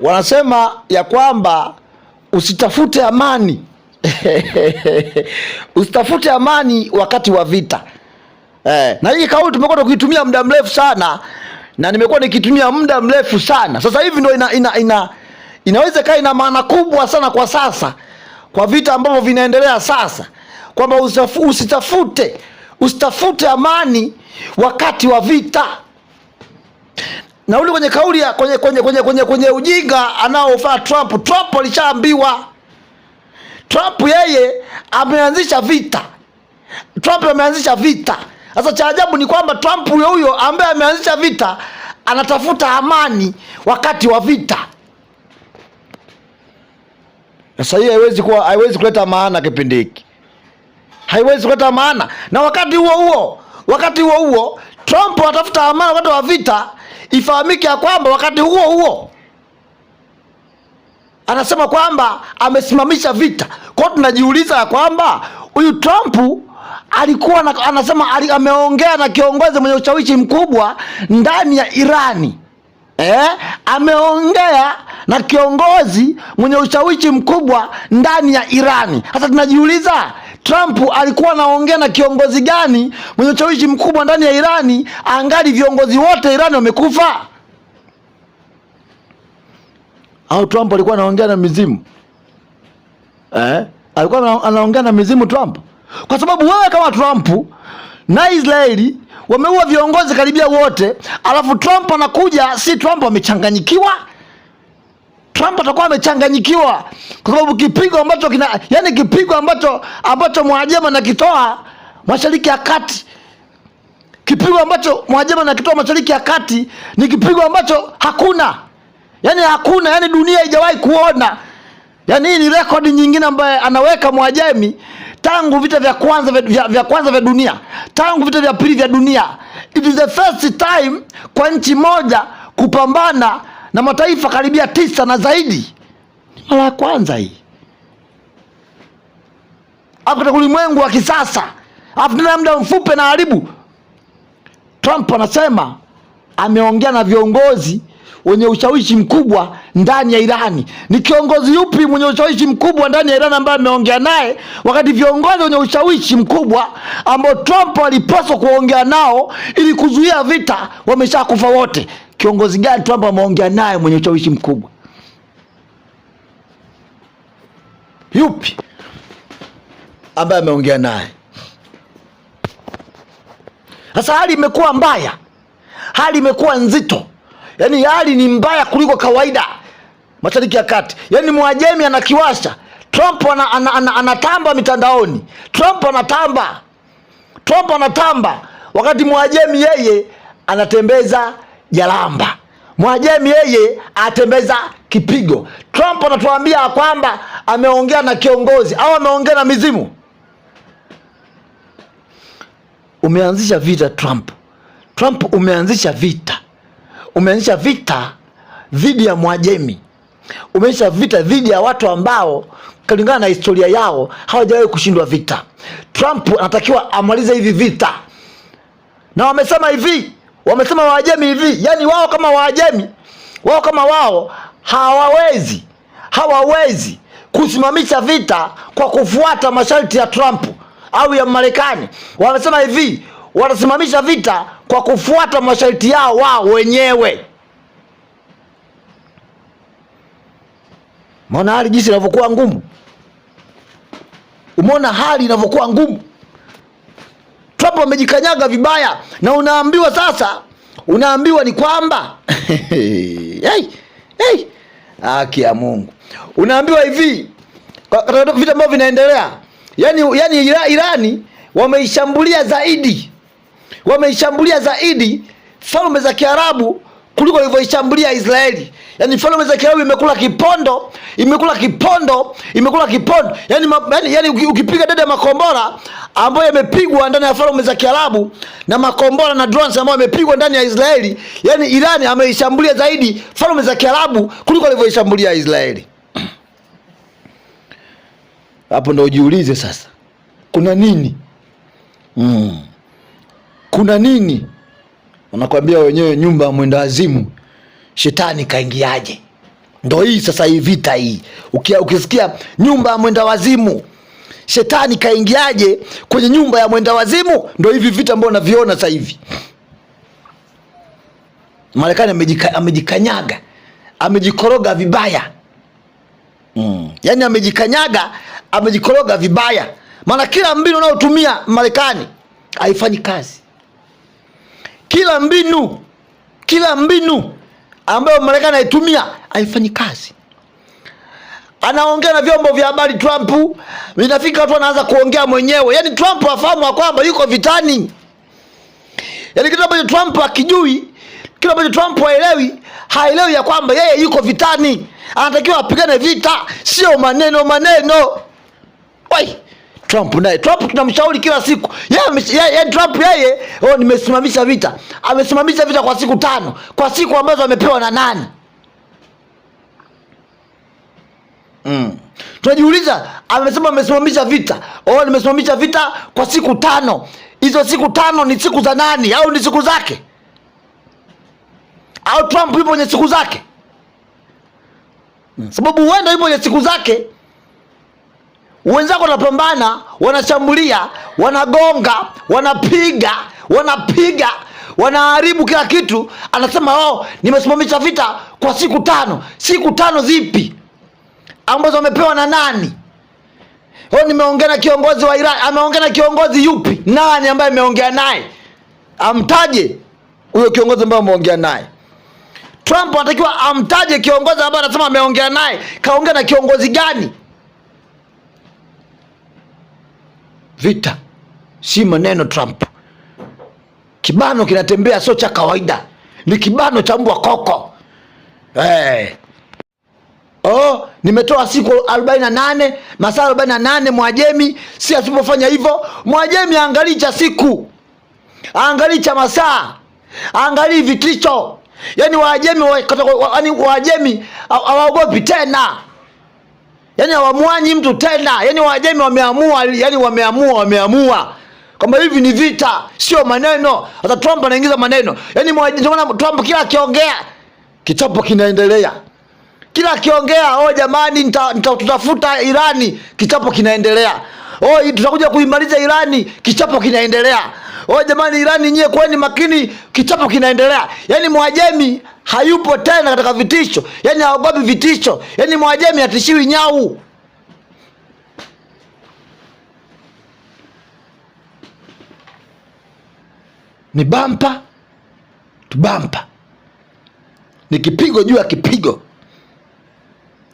Wanasema ya kwamba usitafute amani usitafute amani wakati wa vita. Na hii kauli tumekuwa tukiitumia muda mrefu sana, na nimekuwa nikitumia muda mrefu sana. Sasa hivi ndo inaweza kaa ina maana kubwa sana kwa sasa, kwa vita ambavyo vinaendelea sasa, kwamba usitafute amani wakati wa vita. Na ule kwenye kauli ya kwenye ujinga anaofaa Trump. Trump alishaambiwa. Trump yeye ameanzisha vita. Trump ameanzisha vita. Sasa cha ajabu ni kwamba Trump huyo huyo ambaye ameanzisha vita anatafuta amani wakati wa vita. Sasa hii haiwezi kuleta maana kipindi hiki. Haiwezi kuleta maana. Na wakati huo huo Trump anatafuta amani wakati wa vita. Ifahamike ya kwamba wakati huo huo anasema kwamba amesimamisha vita. Kwa hiyo tunajiuliza ya kwamba huyu Trump alikuwa na, anasema ameongea na kiongozi mwenye ushawishi mkubwa ndani ya Irani. Ameongea na kiongozi mwenye ushawishi mkubwa ndani ya Irani. Sasa tunajiuliza Trump alikuwa anaongea na kiongozi gani mwenye ushawishi mkubwa ndani ya Irani angali viongozi wote Irani wamekufa? Au Trump alikuwa anaongea na mizimu? Alikuwa anaongea na mizimu Trump? Kwa sababu wewe kama Trump na Israeli wameua viongozi karibia wote, alafu Trump anakuja, si Trump amechanganyikiwa? Trump atakuwa amechanganyikiwa kwa sababu kipigo ambacho kina, yani kipigo ambacho Mwajema nakitoa Mashariki ya Kati, kipigo ambacho Mwajema nakitoa Mashariki ya Kati ni kipigo ambacho hakuna, yani hakuna, yani dunia haijawahi kuona. Yani hii ni rekodi nyingine ambayo anaweka Mwajemi tangu vita vya kwanza vya kwanza vya dunia, tangu vita vya pili vya dunia. It is the first time kwa nchi moja kupambana na mataifa karibia 9 na zaidi. Ni mara ya kwanza hii hapo katika ulimwengu wa kisasa. Alafu tena muda mfupi na haribu. Trump anasema ameongea na viongozi wenye ushawishi mkubwa ndani ya Irani. Ni kiongozi yupi mwenye ushawishi mkubwa ndani ya Irani ambaye ameongea naye, wakati viongozi wenye ushawishi mkubwa ambao Trump alipaswa kuongea nao ili kuzuia vita wameshakufa wote? Kiongozi gani Trump ameongea naye mwenye ushawishi mkubwa? Yupi ambaye ameongea naye? Sasa hali imekuwa mbaya, hali imekuwa nzito. Yaani hali ni mbaya kuliko kawaida Mashariki ya Kati. Yaani Mwajemi anakiwasha. Trump anatamba mitandaoni. Trump anatamba. Trump anatamba wakati Mwajemi yeye anatembeza jalamba. Mwajemi yeye atembeza kipigo. Trump anatuambia kwamba ameongea na kiongozi au ameongea na mizimu. Umeanzisha vita Trump. Trump umeanzisha vita. Umeanzisha vita dhidi ya Mwajemi. Umeanzisha vita dhidi ya watu ambao kulingana na historia yao hawajawahi kushindwa vita. Trump anatakiwa amalize hivi vita. Na wamesema hivi, wamesema Waajemi hivi, yani wao kama Waajemi, wao kama wao hawawezi kusimamisha vita kwa kufuata masharti ya Trump au ya Marekani. Wamesema hivi, watasimamisha vita kwa kufuata masharti yao wao wenyewe. Umeona hali jinsi inavyokuwa ngumu? Umeona hali inavyokuwa ngumu? Trump amejikanyaga vibaya, na unaambiwa sasa, unaambiwa ni kwamba hey, hey, haki ya Mungu. Unaambiwa hivi katika vita ambavyo vinaendelea, yani Irani wameishambulia zaidi, wameishambulia zaidi falme za Kiarabu kuliko walivyoishambulia Israeli. Yaani falme za Kiarabu imekula kipondo, imekula kipondo, imekula kipondo. Yaani ukipiga dede makombora ambayo yamepigwa ndani ya falme za Kiarabu na makombora na drones ambayo yamepigwa ndani ya Israeli, yaani Irani ameishambulia zaidi falme za Kiarabu kuliko walivyoishambulia Israeli. Hapo ndo ujiulize sasa, kuna nini? Kuna nini? Wanakuambia wenyewe nyumba ya mwenda azimu Shetani kaingiaje? Ndo hii sasa, hii vita hii, ukisikia nyumba ya mwenda wazimu, shetani kaingiaje kwenye nyumba ya mwenda wazimu? Ndo hivi vita ambavyo naviona sasa hivi. Marekani amejikanyaga, amejikoroga vibaya. Yani amejikanyaga, amejikoroga vibaya, maana kila mbinu unayotumia Marekani haifanyi kazi. Kila mbinu ambayo Marekani aitumia haifanyi kazi. Anaongea na vyombo vya habari Trump, inafika watu anaanza kuongea mwenyewe. Yani Trump afahamu kwamba yuko vitani. Yani kitu ambacho Trump akijui, kitu ambacho Trump haelewi, haelewi ya kwamba yeye yuko vitani, anatakiwa apigane vita, sio maneno maneno. Wai, Trump naye, Trump tunamshauri kila siku yeye, Trump yeye, oh, nimesimamisha vita. Amesimamisha vita kwa siku 5, kwa siku ambazo amepewa na nani? Tunajiuliza, amesema amesimamisha vita. Oh, nimesimamisha vita kwa siku 5. Hizo siku 5 ni siku za nani? Au ni siku zake? Au Trump yupo kwenye siku zake? Sababu huenda yupo kwenye siku zake. Wenzako wanapambana, wanashambulia, wanagonga, wanapiga, wanapiga, wanaharibu kila kitu. Anasema oh, nimesimamisha vita kwa siku 5. Siku 5 zipi? Ambazo wamepewa na nani? Oh, nimeongea na kiongozi wa Iran. Ameongea na kiongozi yupi? Nani ambaye ameongea naye? Amtaje huyo kiongozi ambaye ameongea naye. Trump anatakiwa amtaje kiongozi ambaye anasema ameongea naye. Kaongea na kiongozi gani? Vita si maneno Trump. Kibano kinatembea sio cha kawaida, ni kibano cha mbwa koko. Hey. Oh, nimetoa siku 48, masaa 48 Mwajemi, si asipofanya hivyo Mwajemi angalii cha siku, angalii cha masaa, angalii vitisho. Yaani Waajemi yaani Waajemi hawaogopi tena. Yaani hawamwanyi mtu tena. Yaani Waajemi wameamua, yaani wameamua kwamba hivi ni vita, sio maneno. Hata Trump anaingiza maneno. Yaani ndio maana Trump kila akiongea kichapo kinaendelea. Kila akiongea, oh jamani, tutafuta Irani, kichapo kinaendelea. Oh, tutakuja kuimaliza Irani, kichapo kinaendelea. Oh jamani, Irani nyie kweni makini, kichapo kinaendelea. Yaani Mwajemi hayupo tena katika vitisho. Yaani haogopi vitisho. Yaani Mwajemi hatishiwi nyau. Ni bampa tu bampa. Ni kipigo juu ya kipigo.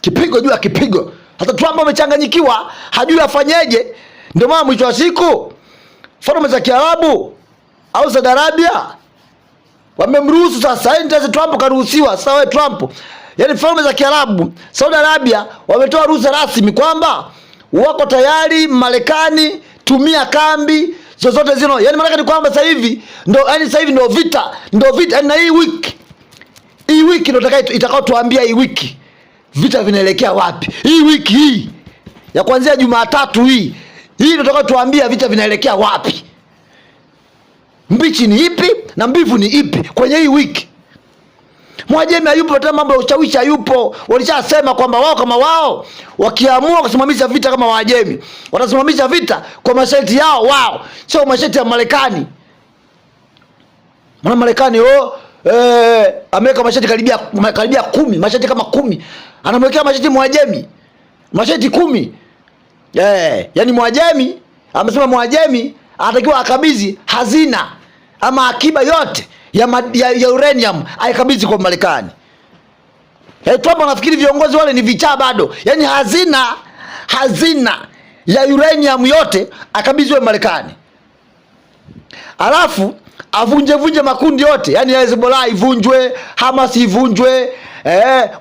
Kipigo juu ya kipigo. Hata Trump amechanganyikiwa, hajui afanyeje. Ndio maana mwisho wa siku falme za Kiarabu au Saudi Arabia wamemruhusu sasa. Yaani sasa Trump karuhusiwa. Sasa wewe Trump, yaani falme za Kiarabu, Saudi Arabia wametoa ruhusa rasmi kwamba wako tayari Marekani tumia kambi zozote zino. Yaani maana ni kwamba sasa hivi ndo, yaani sasa hivi ndo vita, ndo vita. Yaani na hii wiki, hii wiki ndo itakayotuambia hii wiki vita vinaelekea wapi. Hii wiki hii ya kuanzia Jumatatu hii, hii ndio itakayotuambia vita vinaelekea wapi. Mbichi ni ipi na mbivu ni ipi kwenye hii wiki. Mwajemi hayupo, hata mambo ya ushawishi hayupo. Walishasema kwamba wao kama wao wakiamua kusimamisha vita kama Waajemi, watasimamisha vita kwa masharti yao wao, sio masharti ya Marekani. Maana Marekani ameweka masharti karibia 10, masharti kama 10. Anamwekea masharti Mwajemi. Masharti 10. Yani Mwajemi amesema Mwajemi anatakiwa akabidhi hazina ama akiba yote ya uranium aikabidhi kwa Marekani. Trump anafikiri viongozi wale ni vichaa bado. Yaani hazina ya uranium yote akabidhiwe Marekani. Alafu avunje vunje makundi yote, yaani Hezbollah ivunjwe, Hamas ivunjwe,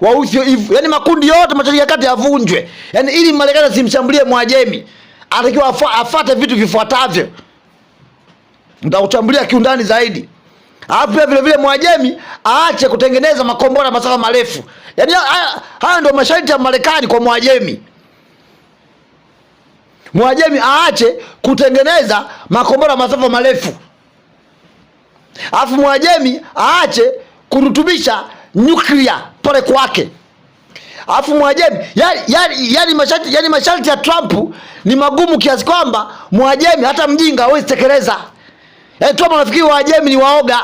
Wauthi ivunjwe, yaani makundi yote Mashariki ya Kati yavunjwe. Yaani ili Marekani asimshambulie Mwajemi, anatakiwa afate vitu vifuatavyo. Nitakuchambulia kiundani zaidi. Alafu pia vile vile Mwajemi aache kutengeneza makombora masafa marefu. Yaani haya ndio masharti ya Marekani kwa Mwajemi. Mwajemi aache kutengeneza makombora masafa marefu. Alafu Mwajemi aache kurutubisha nuclear pale kwake. Alafu Mwajemi yani masharti ya Trump ni magumu kiasi kwamba Mwajemi hata mjinga hawezi tekeleza. Yaani Trump anafikiri Waajemi ni waoga,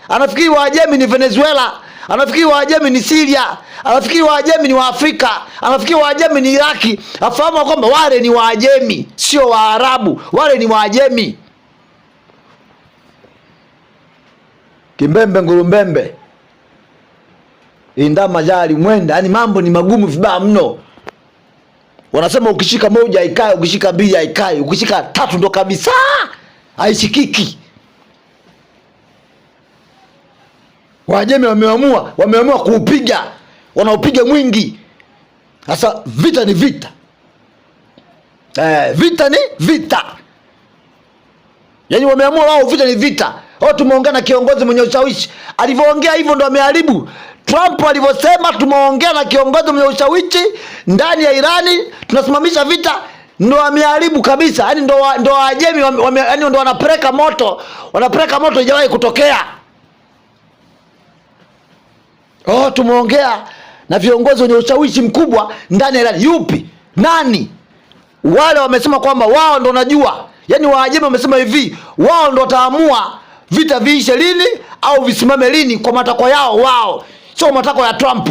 anafikiri Waajemi ni Venezuela, anafikiri Waajemi ni Syria, anafikiri Waajemi ni Waafrika, anafikiri Waajemi ni Iraki. Afahamu kwamba wale ni Waajemi, sio Waarabu, wale ni Waajemi. Kimbembe ngurumbembe indama jali mwenda, yani mambo ni magumu vibaya mno. Wanasema ukishika moja haikai, ukishika mbili haikai, ukishika tatu ndo kabisa haishikiki. Wajemi wameamua kuupiga, wanaupiga mwingi. Sasa vita ni vita, vita ni vita, yaani wameamua wao, vita ni vita. Oh, tumeongea na kiongozi mwenye ushawishi. Alivyoongea hivyo ndo ameharibu. Trump alivyosema tumeongea na kiongozi mwenye ushawishi ndani ya Irani, tunasimamisha vita, ndo ameharibu kabisa. Yaani ndo Waajemi, yaani ndo wanapeleka moto, wanapeleka moto ijawahi kutokea. Oh, tumeongea na viongozi wenye ushawishi mkubwa ndani ya Irani. Yupi? Nani? Wale wamesema kwamba wao ndo wanajua. Yaani Waajemi wamesema hivi, wao ndo wataamua vita viishe lini au visimame lini kwa matakwa yao wao, sio matakwa ya Trump.